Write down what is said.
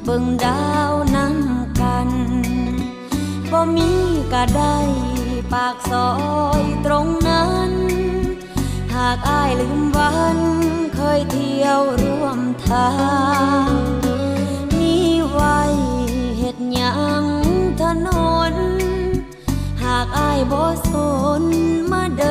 ເບິ່ງດາວນຳກັນ ບໍ່ມີກະໄດ້ ປາກຊອຍຕົງນັ້ນ ຫາກອ້າຍລືມວັນ ເຄີຍທ່ຽວຮ່ວມທາງ ມີໄວ້ເຮັດຫຍັງຖະໜົນ ຫາກອ້າຍບໍ່ສົນ ມາເດີ